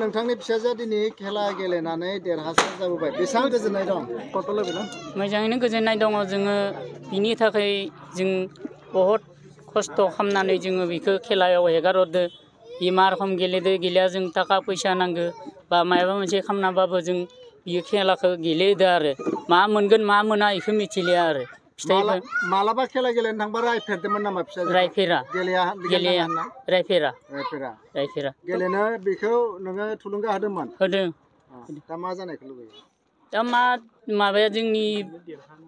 नोंथांनि फिसाजोआ दिनै खेला गेलेनानै देरहासार जाबोबाय बेसेबां गोजोननाय दं मोजाङैनो गोजोननाय दङ जोङो बिनि थाखाय जों बहुत खस्थ' खालामनानै जोङो बेखौ खेलायाव हेगारहरदो बे मा रखम गेलेदो गेलेया जों थाखा फैसा नांगौ बा माबा मोनसे खालामनाबाबो जों बियो खेलाखौ गेलेदो आरो मा मोनगोन मा मोना बेखौ मिथिलिया आरो फिथाइफोर मालाबा खेला गेलेनो थांबा रायफेरदोंमोन नामा फिसाजो रायफेरा गेलेनो बेखौ नोङो थुलुंगा होदोंमोन होदों दा मा जानायखौ लुबैयो दा माबाया जोंनि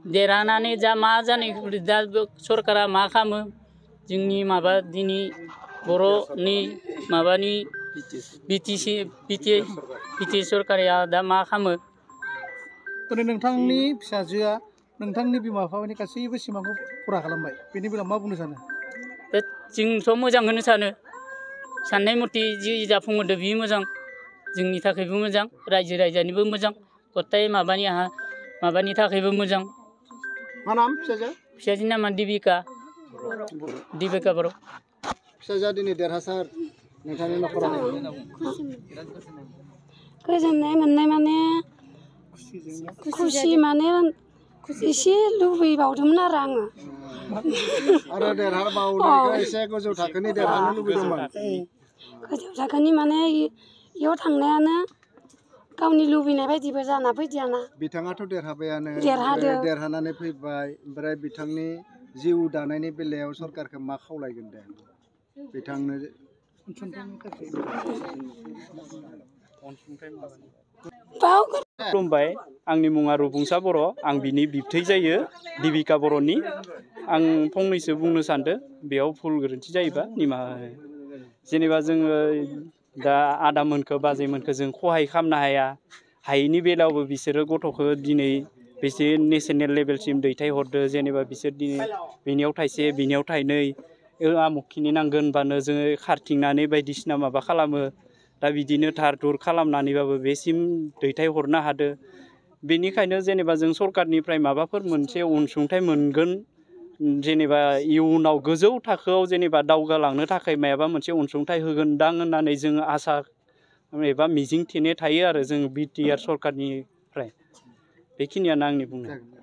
देरहानानै दा मा जानायखौ दा सरकारा मा खालामो जोंनि माबा दिनै बर'नि माबानि बिटि सरकारा दा मा खालामो नोंथांनि फिसाजोआ नोंथांनि बिमा बिफानि गासैबो सिमांखौ फुरा खालामबाय बेनि बेलायाव मा बुंनो सानो जोंथ' मोजांखौनो सानो साननाय मथे जि जाफुंहोदो बियो मोजां जोंनि थाखायबो मोजां रायजो राजानिबो मोजां गथाय माबानि थाखायबो मोजां मा नाम फिसाजोनि नामा दिबिका बर' फिसाजोआ दिनै देरहासार नोंथांनि न'खराव गोजोननाय मोननाय माने खुसि माने एसे लुबैबावदोंमोन आरो आरो देरहाबावनायखौ एसे गोजौ थाखोनि देरहानो लुबैदोंमोन गोजौ थाखोनि माने इयाव थांनायानो गावनि लुबैनाय बायदिबो जाना फैदियाना बिथाङाथ' देरहाबायानो देरहादों देरहानानै फैबाय ओमफ्राय बिथांनि जिउ दानायनि बेलायाव सरकारखौ मा खावलायगोन दे बिथांनो खुलुमबाय आंनि मुङा रुबुंसा बर' आं बिनि बिबथै जायो दिबिका बर'नि आं फंनैसो बुंनो सानदों बेयाव भुल गोरोन्थि जायोबा निमाहा जेनेबा जोङो दा आदामोनखो बाजैमोनखो जों खहाय खालामनो हायैनि बेलायावबो बिसोरो गथ'खौ दिनै बेसे नेसनेल लेभेलसिम दैथायहरदो जेनेबा बिसोर दिनै बेनियाव थाइसे बेनियाव थाइनै आमुखखिनि नांगोन होनबानो जोङो खारथिंनानै बायदिसिना माबा खालामो दा बिदिनो धार धुर खालामनानैबाबो बेसिम दैथायहरनो हादो बेनिखायनो जेनेबा जों सरकारनिफ्राय माबाफोर मोनसे अनसुंथाइ मोनगोन जेनेबा इयुनाव गोजौ थाखोआव जेनेबा दावगालांनो थाखाय मायाबा मोनसे अनसुंथाइ होगोनदां होननानै जोङो आसा एबा मिजिं थिनाय थायो आरो जों बिटिआर सरकारनिफ्राय बेखिनियानो आंनि बुंनाय